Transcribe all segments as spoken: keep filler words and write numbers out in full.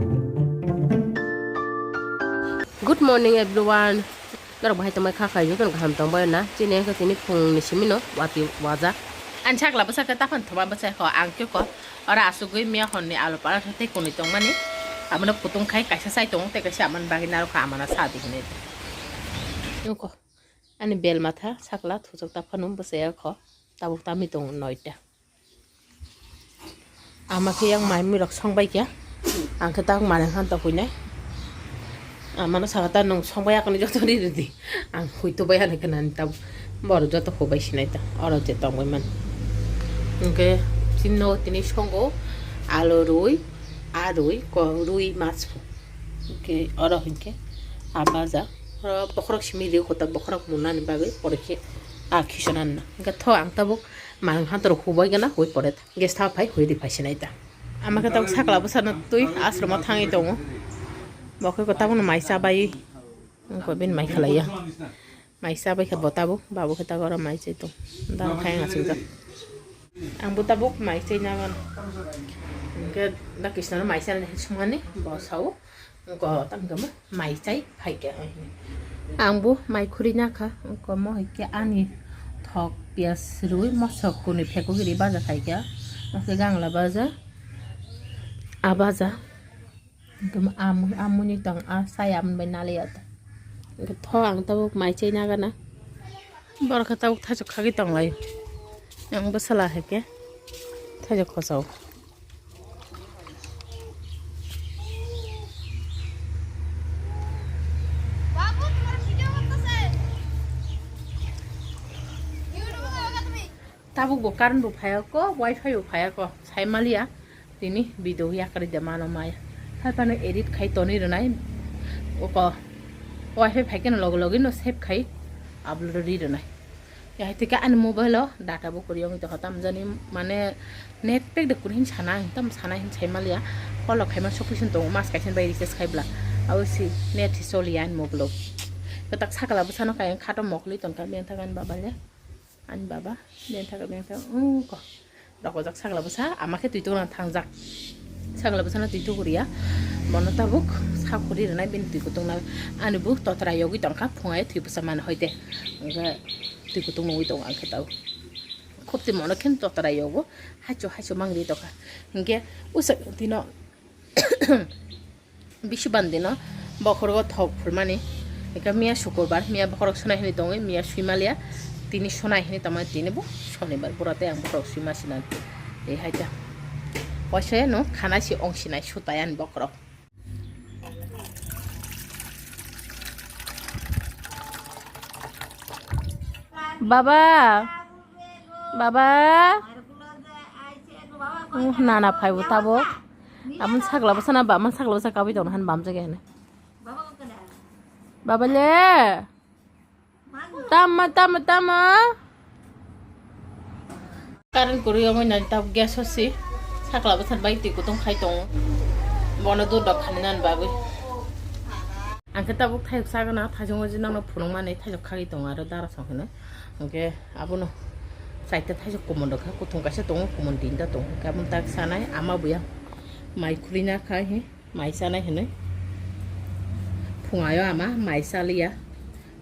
Good morning everyone. Norok bahai tongbai kha khaijak tong kaham tongbai na. Chini wngkha tini phungni simino wati wajak. Ani sakla bwsa khe taphano thoma bwsai kho ang khe kho. Oro asugwi miya honni alu paratha tei kwnwi tongmani. Abono kutung khai kaisa chai tongo tei kaisa amani bagwi narwkha amano sa di hinwi. Nukho ani bel matha sakla thujak taphano bwsai kho. Tabuk tamni tongo noita. Ama khe yang mai mui rok song bai kha. Ang khe tak manwi khan to huinai. Amano saka ta nung song bai yakni joto ri ridi. Ang hui to bai ani khe nani ta bor joto hubai sinai ta. Oro je tong bai man. Hwnkhe chini nogo tini songo alu rwi, a rwi, ko rwi mas. Hwnkhe oro hwnkhe a baja. Oro bokhorok simi rio kota bokhorok munani bagwi pore khe a khichonani na. Hwnkhe tho ang tabuk manwi khan to hubai gana hui pore ta. Guest house phai hui ri phai sinai ta. Ama khe tabuk sakla bwsano twi ashromo thangwi tongo. Bo khe tabukno mai chabai wngkha bini mai khalaiya. Mai chabai khe bo tabuk, babu khe tabuk oro mai chai tong. Dal khai ang achukjak. Ang bo tabuk mai chai nang mano. Hwnkhe da Krishnano mai chanani sumani bo sao. Go tam khe mai chai phaikha. Ang bo mai khuri nakha, komo hai khe ani thok piyaj rwi mosok kwnwi phekugwi ri baja khaikha. Hwnkhe gangla baja, a baja. Hwnkhe amui, amui ni tong a sai amui bai naliya ta. Hwnkhe tho ang tabuk mai chai nagana. Borok khe tabuk thaichuk khagwi tonglaio. Yang bwsala hai khe thaichuk khochao. Tabuk bo current bo phaiya ko, wifi bo phaiya ko, sai maliya. Tini video yakarwi de mano maya. Hai phano edit khai tonwi rwnai. Oko wifi phai khe no logi logi no save khai upload ri rwnai. Ya hai thik ani mobile o data bo kwrwi wngwi tongkha tamjani mane net pack de kwrwi hin sana hin tam sana hin sai maliya. Call rok khaima sufficient tongo mas kaisa bai recharge khai bla. Abo si net hi choliya ani mobile o. Kwtak sakla bwsano kayang khato mokli tongkha beng thak ani baba le. Ani baba, beng thaka, beng thaka, wngkha. Rokojak sakla bwsa, ama khe twi tokna thangjak. Sakla bwsano twi tokriya. Bono tabuk sa khuri rwnai bini twi kutung na. Ani bo totra yogwi tongkha, phungai twi bwsa mani hoite. Hwnkhe twi kutung nungwi tongo ang khe tabuk. Khopti mono khe totra yogo, haicho haicho mangri tongkha. Hwnkhe usa tino Bisi bandi no bokhorogo thok phurmani. Eka miya sukurbar, miya bokhorok sunai hini tongwi, miya suimaliya. Tini sunai hini tongmani, tini bo sonibar, bura tei ang bokhorok suima sinani. Tei hai ta. Waisa no khana si ong sinai sutai ani bokhorok. Baba. Baba. Uh, nana phaibo tabuk. Amon sakla bwsana ba, amon sakla bwsa kabui tongna han bamjak ya hene. Baba le. Tama, tama, tama. Current kwrwi wngwi nai tabuk gas o si. Sakla bwsa bai twi kutung khai tongo. Bono dudok khani nani bagwi. Ang khe tabuk thayuk sagana, thajungo je nangno phunukmani thayuk khagwi tongo aro dara song hino. Hwnkhe abono chaita thayuk kumun rwkha, kuthung kaisa tongo, kumun tinta tongo. Hwnkhe abono tak sanai ama buya mai khulina khai hi. Mai chanai hinwi phungaio ama mai chaliya.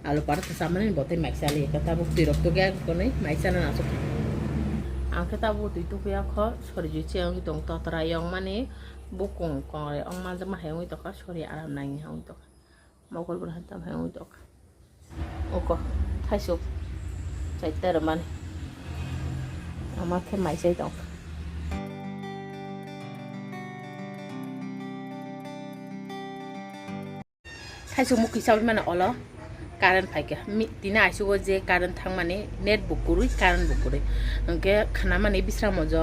Alu paratha chamani bo tei mai chaliya khe tabuk twirok tugya hwnwi mai chana naisuk. Ang khe tabuk twi tukuya kho sorijui che wngwi tong totra yongmani bukung kongre wngma jakma hai wngwi tongkha sori aram nangya wngwi tongkha mokol bwrwi hai tam hai wngwi tongkha. Oko, thaisuk, chaita rwmani. Ama khe mai chai tong. Thaisuk mukhi chaui mano olo, current phaikha. Mi-, tini aisugo je current thangmani, net bo kwrwi, current bo kwrwi. Hwnkhe khnamani Bisramganj,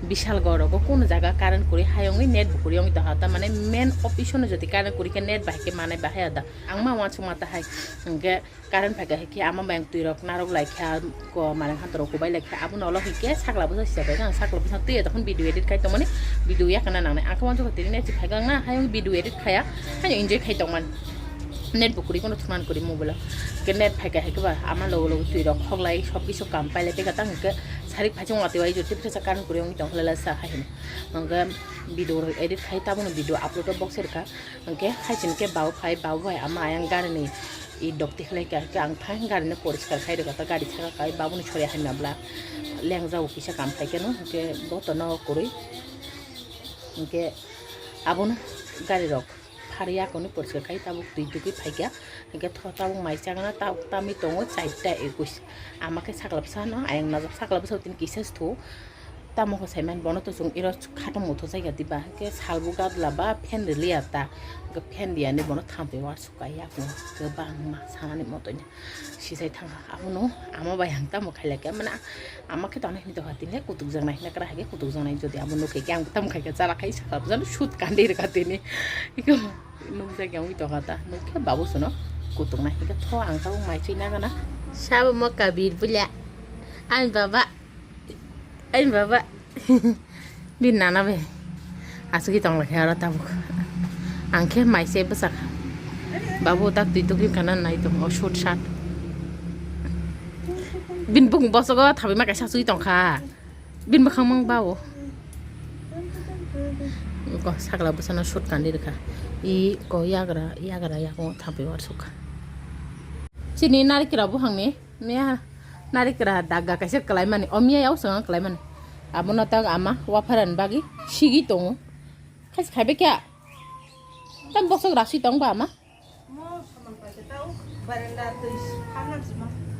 Bishalgarh rogo kuno jaga current kwrwi, hayungwi net bo kwrwi wngwi tongkha. Tamani main office-o no jodi current kwrwi khe net bahai khe manai bahai ya da. Ang ma uansukma tahai. Hwnkhe current phaikha hai khe ama bai ang twirok narwk laikha, ko manwi hantorok kubai laikha. Abono ulo hai khe sakla bwsa sijak khe ang sakla bwsa twi ya, tokon video edit khai tongmani video yakana nangnai. Ang khe uansukha tini net si phaikha ang na, hayung video edit khaya, hayung enjoy khai tongmani. Net bo kwrwi, kono thumani kwrwi mobile o. Hwnkhe net phaikha hai khe ba ama logo logo twirok khoklai, sob kisu kam pailai paikha tang hwnkhe Sarik phai chwng watwi wai jotwi phisa karon kwrwi wngwi tong khlai sa hai hino. Hwnkhe video rok edit khai tabukno video upload o box rwkha. Hwnkhe hai chini khe babu phai, babu bai ama ayang gari ni i dok tikhlai kha. Hwnkhe ang thang gari no poriskar khai rwkha ta gari saka kai babu ni sori hai mabla lengjago kisa kam khai khe no. Hwnkhe bo tono kwrwi. Hwnkhe abono gari rok phari yakoni poriskar khai tabuk twi tugwi phaikha. Hwnkhe tho tabuk mai chagana tabuk tamwi tongo chaita ekush. Ama khe sakla bwsano ayang najak sakla bwsao tini kisa se thu. Tamo khe saiman bono to chwng iro khatung muthu jaiga diba. Hwnkhe salbo gadla ba fan rwliya ta. Hwnkhe fan riyani bono thampui uarsuk kai yakung kwbangma sanani motoino. Sisai thangkha abono ama bai ang tamo khailai khe mane ama khe tongna hinwi tongkha tini kutuk jaknai hinwi kra hai khe kutuk jaknai jodi abo nuk khe ang tamo khai khe chala khai sakha bwsano sut kandi rwkha tini. Nuk jak yang wngwi tongkha ta nuk khe babu sono kutuk nai hinwi khe tho ang tabuk mai chui nagana. Sabo mo kabir bwlya ani baba. Ai baba. Bini nana be. Asugwi tong lakha aro tabuk. Ang khe mai se bwsak. Babu tak twi tugwi kana nai tong o short shirt. Bini bukung bosogo thabi ma kaisa asugwi tong kha. Bini bwkhang mang bao. Ko sakla bwsano short kandi rwkha. I ko yagra yagra yakungo thabi uarsuk kha. Chini narikra buphangni. Miya narikra daga kaisa kalaimani, o miya yao swngo kalaimani. Abono tak ama wapharan bagwi sigi tongo. Khaisi khaibe kya? Tam bosok rasi tong ba ama?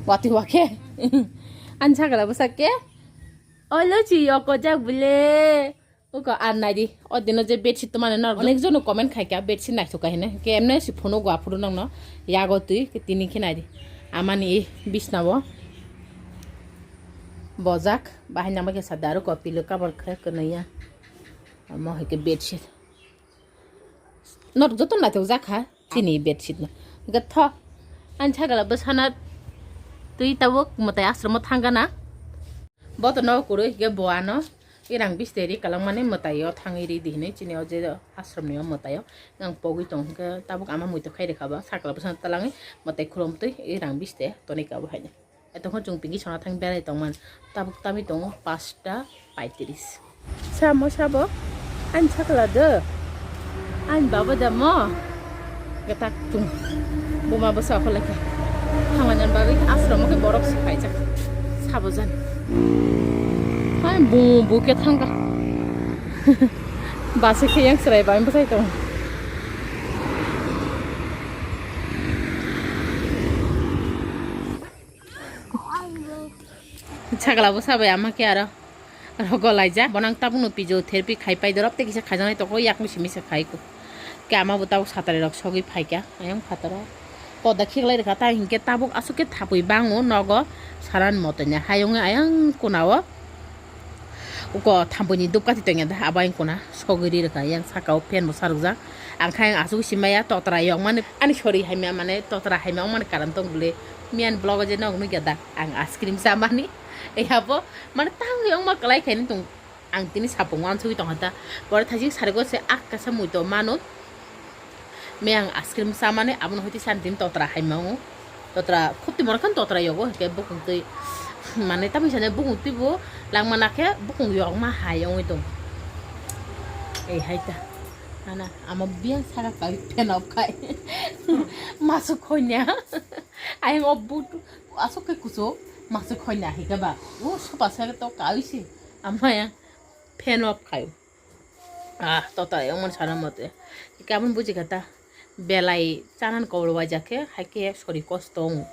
Wati wake. An sagala bwsak ke? Olo chi yoko jak bule. Uko ar nai di, o dino je bedsheet twmani norok onek jono comment khai kha bedsheet naithok kha hinwi, khe emne se phunuk go aphuru nokno yago twi, khe tini khe nai di. Amani bisna o bojak, bahai nangma khe sa daru ko pillow cover khe kwnwi ya. Omo hai khe bedsheet. Norok joto naithok jak kha chini bedsheet no. Hwnkhe tho, ani sagala bwsana twi tabuk mwtai ashram o thang gana. Bo to nogo kwrwi hwnkhe bo ano irang biste ri kwlwngmani mwtai o thangwi ri di hinwi chini o je ashram ni o mwtai o. Ang pogwi tong hwnkhe tabuk ama muitu khai rwkha ba sakla bwsano twlangwi mwtai khulumtwi irang biste toni kha bo haino. Etokho chwng pinki sona thang berai tongmani. Tabuk tamwi tongo pasta paitris. Samo sabo. Ani sakla do. Ani baba da mo. Gatak tung. Buma bwsa okho lekha. Thangmani bagwi asromo khe borok se paijak. Sabo jan. Hai bu bu khe thangka. Base khe yang serai bai bwsai tong. Sagla bwsa bai ama khe aro rogo laijak. Bono ang tabukno physiotherapy khai pai dorop tei kisa khaijaknai tongkho yakung simi se khai kho. Khe ama bo tabuk satari rok sogwi phaikha ayang phataro. Poda khiklai rwkha ta hinkhe tabuk aswk khe thapwi bango nogo saran motonya hayung ayang kunao. Uko thampui ni dupkati tongya da abo ayang kuna sogwi ri rwkha yang saka o fan bo sarwkjak. Ang khe ang aswk simaya totra yokmani ani sori haimya mane totra haimya wngmani karon tong bwle. Miyan vlog o je nog nukya da ang ice cream chamani. Ei abo mane tangwi wngma kwlai khaini tong ang tini sapung wansugwi tongkha da. Pore thaisik sarigose ak kaisa muitu mano. Me ang ice cream chamani abono hwtwi sani tini totra hai mango. Totra khub twi morokhe totra yogo hwnkhe bukung twi mane tamni sani bukung twi bo langmana khe bukung yokma hai wngwi tong. Ei hai ta. Ana ama biyang saka kai fan off khai. Masuk khonya. Ayang o but asuk khe kuchuk masuk khonya hai khe ba. O sopa saka to kai se. Ama yang fan off khai. Ah, tota yongmani sana mote. Khe aboni buji kha ta belai chanan kobor waijak khe, hai khe sori kosto wngo.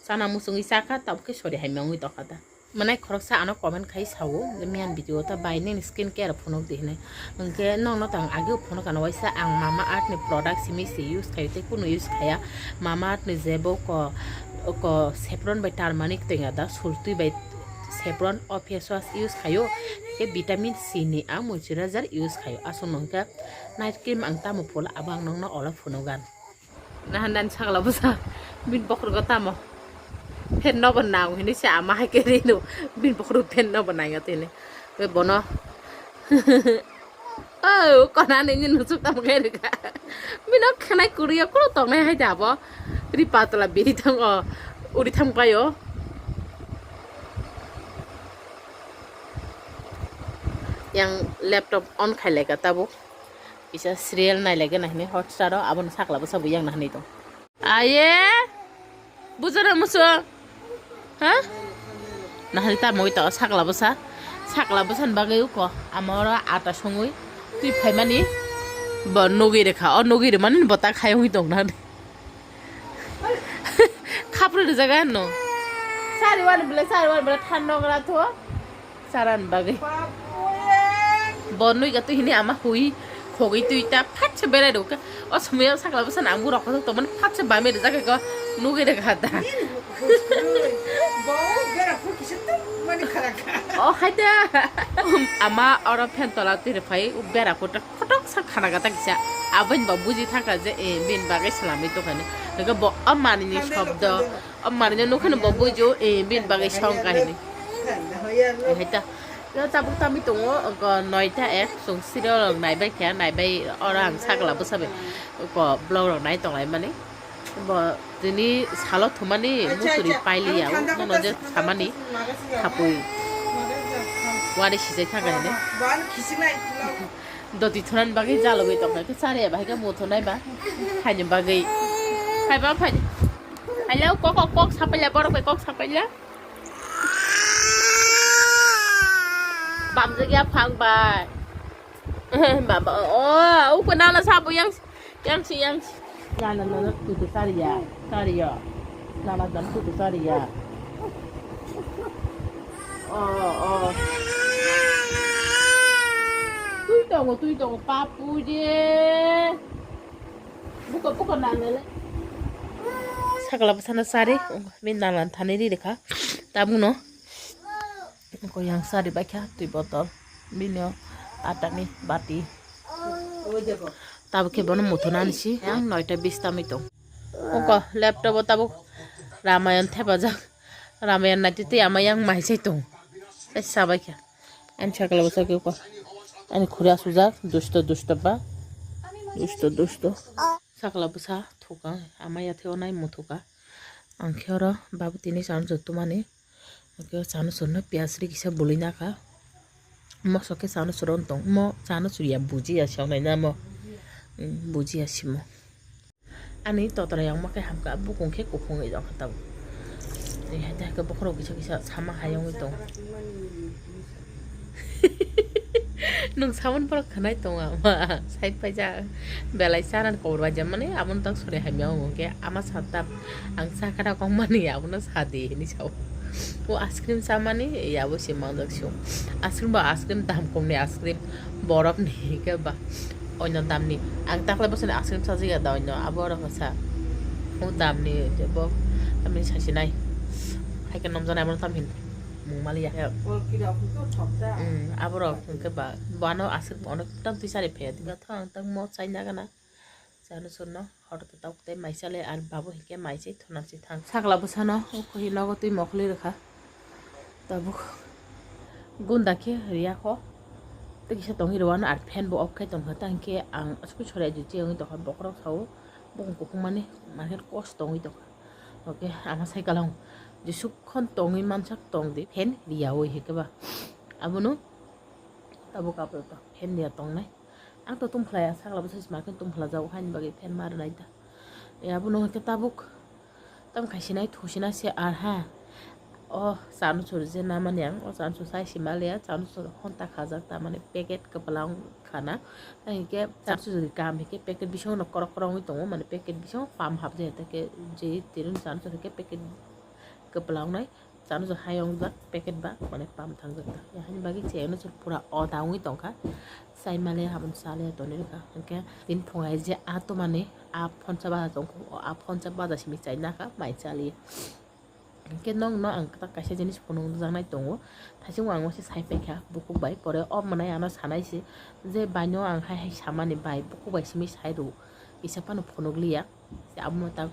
Chana muchungwi chakha, tabuk khe sori hai mangwi tongkha ta. Manai khoroksa ano comment khai sao, je miyan video ta bai nini skin care phunuk di hinwi. Hwnkhe nokno tang ageo phunuk ano waisa ang Mama Earth ni product simi se use khaio tei kunu use khaya. Mama Earth ni je bo ko, ko saffron bai turmeric tongya da, sultwi bai saffron o face wash use khaio, tei vitamin C ni ang moisturizer use khaio. Aswk no hwnkhe night cream ang tamo phul abo ang nokno olo phunugan. Nahan dan sagla bwsa bin bokhorgo tamo phen nobo nang hinwi se ama hai khe rino bin bokhorgo phen nobo nang ya tini. Tei bono Oh, kona nini nusuk tamo khe rika. Bino khanai kuriya kulo tongnai hai da bo. Ri patla biri thango. Uri thang payo. Yang laptop on khai lai ka tabuk. Kisa serial nai lai gana hini Hotstar o, abono sakla bwsa bo yang na hini tong. Aye, bujana musu. Ha? Nahari ta moi to sakla bwsa. Sakla bwsa ni bagwi uko ama oro ata songwi twi phaimani bo nugwi rwkha. O nugwi rwmani bo ta khai wngwi tong nani. Khapru rwjaga no. Sari wani bwle, sari wani bwle than nogra tho. Saran bagwi. Bo nui ga twi hini ama hui khogwi twi ta phatse berai rw kha. O somoyo sakla bwsa nang bu rok kothok tongmani phatse bami rwjak kha ko nugwi rwkha da. Bo bera phur kisa tongmani khara kha. O hai da. Ama oro phen tola twi rw phai bera phur ta khotok sa khana gata kisa. Aboni bo buji thaka je, eh, bini bagwi swlamwi tongkha ni. Hwnkhe bo o manwi ni shobdo. O manwi no nukha no bo bujo, eh, bini bagwi song kahini. Hai ta. Yo tabuk tamwi tongo, ko noita ek, chwng serial rok naibai kha, naibai oro ang sakla bwsa bai ko vlog rok nai tonglaimani. Bo tini salo thumani muturi pailiya o, nono je samani thapui wari sijai thangkha hini. Doti thunan bagwi jalogwi tongkha khe chariya bahai khe muthunai ba khaini bagwi. Phai ba phai. Hello, kok, kok, kok sapaila, borok bai kok sapaila. Bamjak ya phang bai. Baba, oh, uko nana sabo yang, yang si, yang si. Nana, nana, tutu sariya, sariya. Nana, nana, tutu sariya. Oh, oh. Tui tongo, tui tongo, papu je. Buka, buka, nana le. Sakla bwsano sari, bini nana thani ri rikha. Tabukno. Ko yang sari baikha twi botol. Bini o atani bati. Tabuk khe bono muthunani si yang noita bis tamwi tong. Oko laptop o tabuk Ramayan thepajak. Ramayan naitwi twi ama yang mai chai tong. Tei sabaikha. Ani sakla bwsakhe oko. Ani khuri asujak dusto dusto ba. Dusto dusto. Sakla bwsa thuka ama yathai o nai muthuka. Ang khe oro babu tini chana chutumani. Hwnkhe o chana churno piyaj ri kisa bului nakha. Mosok khe chana churo wng tong. Mo chana churiya bujiya se wngnai na mo. Bujiya simo. Ani totora yang mo khe hamkha bukung khe kuphung wi jokha tabuk. Hai hai khe bokhorok kisa kisa sama hai wngwi tong. Nwng samani borok khwnai tongo ama side paijak belai chanani kobor baijak mani abono tak sori hamya wngo hwnkhe ama sata ang chakha da kok mani abono sadi hinwi sao. O ice cream chamani yabo se manjak sio. Ice cream bo ice cream dam komni ice cream borok ni hwnkhe ba oino damni ang taklai bosoni ice cream chajak ya da oino abo oro khe sa o damni bo tamni sasinai hai khe nomjaknai abono tam hin. Mung maliya. Aborok hwnkhe ba, bono aswk bono tang twi sari phaiya. Tini tho ang tang mo chaina gana. Chana churno hoto tei tabuk tei mai chale ar babu hinkhe mai se thonam se thang. Sakla bwsano o khe nogo twi mokoli rwkha. Tabuk gunda khe riya kho. Tei kisa tongwi rwano ar fan bo off khai tongkha. Tang khe ang aswk sori aji che wngwi tongkha bokhorok sao. Bukung kuphung mani market kos tongwi tongkha. Oke, ama sai kalang jesuk khon tongwi mansak tong di, fan riya oi heke ba. Abono tabuk apato fan riya tongnai. Ang to tum khlai, sakla bwsa sima khe tum khlajak, haini bagwi fan ma rwnai da. E abono hwnkhe tabuk tam khaisinai thusinai se ar ha. O chana churi je namani ang, o chana churi sai sima le, chana churi honta khajak, tamani packet kwpla wng khana. Tei hinkhe chana churi kaham hinkhe packet bisingo no korok korok wngwi tongo, mani packet bisingo pam hapjai, tei khe je tirwng chana churi hinkhe packet kwpla wngnai, chana churi hai wngjak packet ba, mani pam thangjak ta. Haini bagwi chwng no chwng pura oda wngwi tongkha, chai male haboni chale tonwi rwkha. Hinkhe tini phungai je a tomani a phonsa baja tongkho, a phonsa baja simi chai nakha, mai chaliya. Hwnkhe nokno ang kwtal kaisa jinis phunukjaknai tongo. Thaichung ang waisa sai paikha bukhuk bai, pore o mwnai ano sanai se je baino ang hai hai samani bai bukhuk bai simi sai rw kisa phano phunukliya. Abono tak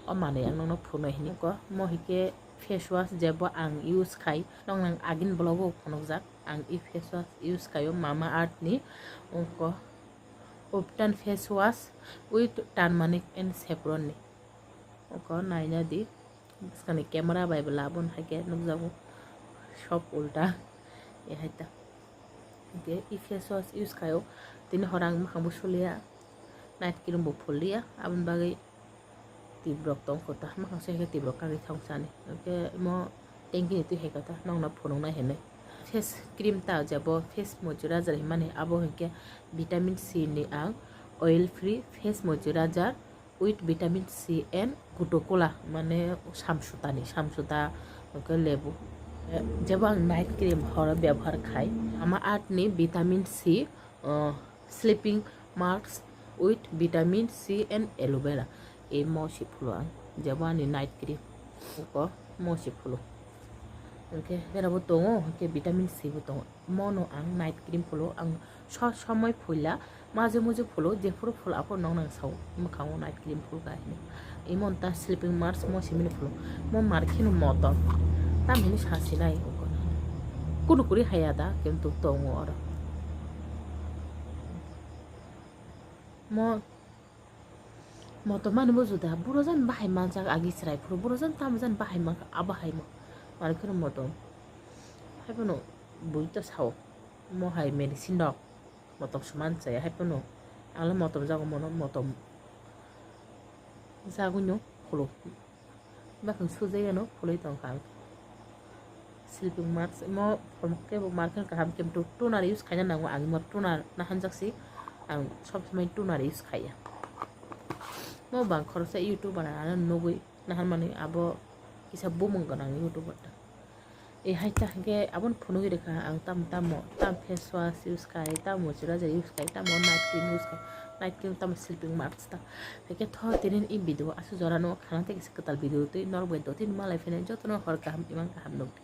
o manwi ang nokno phunuknai hinwi kok. Mo hinkhe face wash jebo ang use khai, nokno ang agini vlog o phunukjak. Ang e face wash use khaio Mama Earth ni, wngkha Uptan face wash with turmeric and saffron ni. Oko naina di, bwskangni camera bai bo laboni hai khe nukjago, sob ulta, e hai ta. Hwnkhe e face wash use khaio, tini horo ang mwkhangbo suliya, night cream bo phuliya, aboni bagwi tibrok tongkho ta, mwkhang sui khe tibrok kagwi thang sani. Hwnkhe imo tanki ni twi hai kha ta, nokno phunuknai hinwi. Face cream ta jebo face moisturizer hinmani, abo hwnkhe vitamin C ni ang oil free face moisturizer with vitamin C and Gutu Kola, mane samsutani, samsuta hwnkhe lebu. Jebo ang night cream horo byabohar khai, Mamaearth ni vitamin C, uh, sleeping mask with vitamin C and aloe vera. E mo si phulo ang, jebo ani night cream, uko mo si phulo. Hwnkhe jera bo tongo, hwnkhe vitamin C bo tongo. Mono ang night cream phulo, ang so somoi phuila, maje muje phulo, jephuru phulo aphuru nokno ang sao, mwkhango night cream phulkha hinwi. Imon ta sleeping mask mo simini phulo, mo markheno motom, tamhini sasinai, kunu kuri haya da, kintu tongo oro. Mo motom mani bo juda, buro jan bahai manjak agi chwrai phuru, buro jan tamo jan bahai mankha, abo hai mo, markheno motom. Haiphano bui ta sao, mo hai medicine rok. Motom se man chaya hai phano. Ang le motom jago mono motom jagwino phulo. Bakang sujai ano phulwi tongkha ang. Sleeping mask mo pholmo khe bo markheno kaham khe toner use khaina nango, ang mo toner nahanjak si ang sob somoi toner use khaiya. Mo bang khoroksa YouTube bana ano nugwi naharmani abo kisa bumung gwnang YouTuber ta. E hai ta hwnkhe aboni phunugwi rwkha ang tamo tamo, tamo face wash use khai, tamo moisturizer use khai, tamo night cream use khai, night cream tamo sleeping mask ta. Hwnkhe tho tini ni video aswk jora no khana tei kisa kwtal video twi norok bai dotini malai phina jotono hor kaham imang kaham nukdi.